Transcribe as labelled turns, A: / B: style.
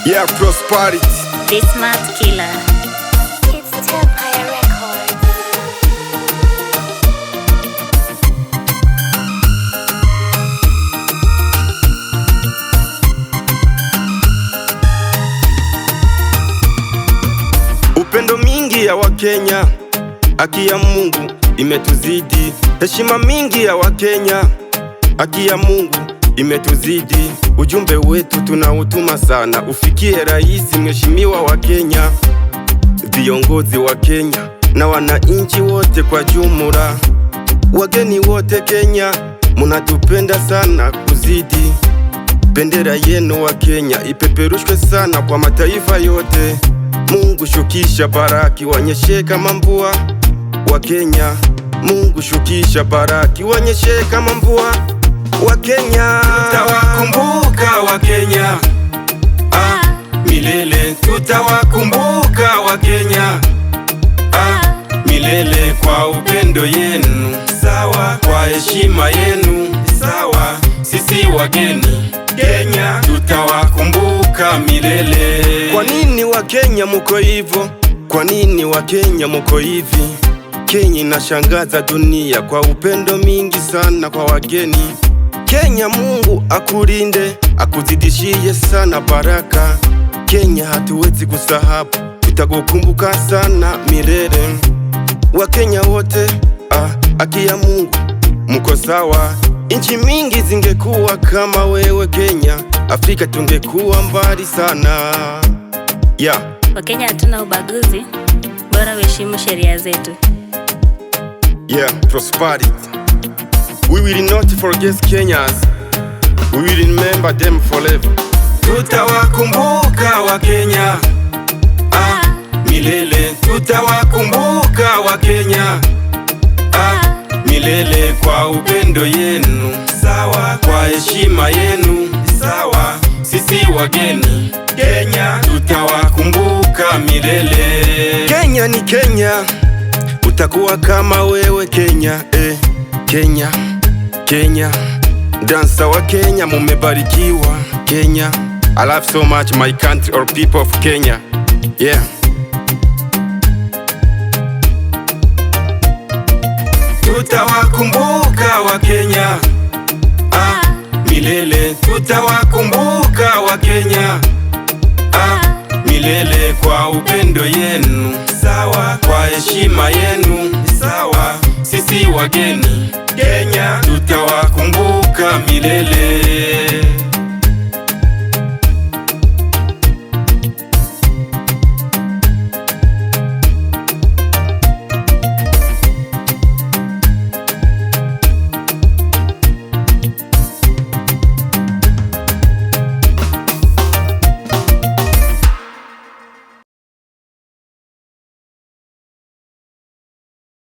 A: Yeah, prosperity.
B: The Smart Killer.
C: It's Empire Records.
A: Upendo mingi ya Wakenya, haki ya Mungu imetuzidi. Heshima mingi ya Wakenya, haki ya Mungu imetuzidi. Ujumbe wetu tunautuma sana, ufikie rais mheshimiwa wa Kenya, viongozi wa Kenya na wananchi wote kwa jumla, wageni wote Kenya, munatupenda sana kuzidi. Bendera yenu wa Kenya ipeperushwe sana kwa mataifa yote. Mungu shukisha baraki, wanyeshe kama mvua wa Kenya. Mungu shukisha baraki, wanyeshe kama mvua wa Kenya. Tutawakumbuka wa Kenya, ah, milele. Tutawakumbuka wa Kenya, ah, milele, kwa upendo yenu sawa, kwa heshima yenu sawa, sisi wageni Kenya tutawakumbuka milele. Kwa nini wa Kenya muko hivyo? Kwa nini wa Kenya muko hivi? Kenya inashangaza dunia kwa upendo mingi sana kwa wageni. Kenya, Mungu akulinde, akuzidishie sana baraka. Kenya hatuwezi kusahau, tutakukumbuka sana milele. Wakenya wote, ah, haki ya Mungu muko sawa. Nchi mingi zingekuwa kama wewe Kenya, Afrika tungekuwa mbali sana. Yeah.
B: Wakenya hatuna ubaguzi, bora uheshimu sheria zetu.
A: Yeah, prosperity. We will not forget Kenyans. We will remember them forever. Tutawakumbuka wa Kenya, ah, milele. Tutawakumbuka wa Kenya, ah, milele, kwa upendo yenu sawa, kwa heshima yenu sawa, sisi wageni Kenya tutawakumbuka milele. Kenya ni Kenya, utakuwa kama wewe Kenya, eh, Kenya, Kenya, dansa wa Kenya mumebarikiwa Kenya. I love so much my country or people of Kenya. Yeah. Tutawakumbuka wa Kenya, ah, milele. Tutawakumbuka wa Kenya, ah, milele, kwa upendo yenu sawa, kwa heshima yenu sawa, sisi wageni Kenya tutawakumbuka milele.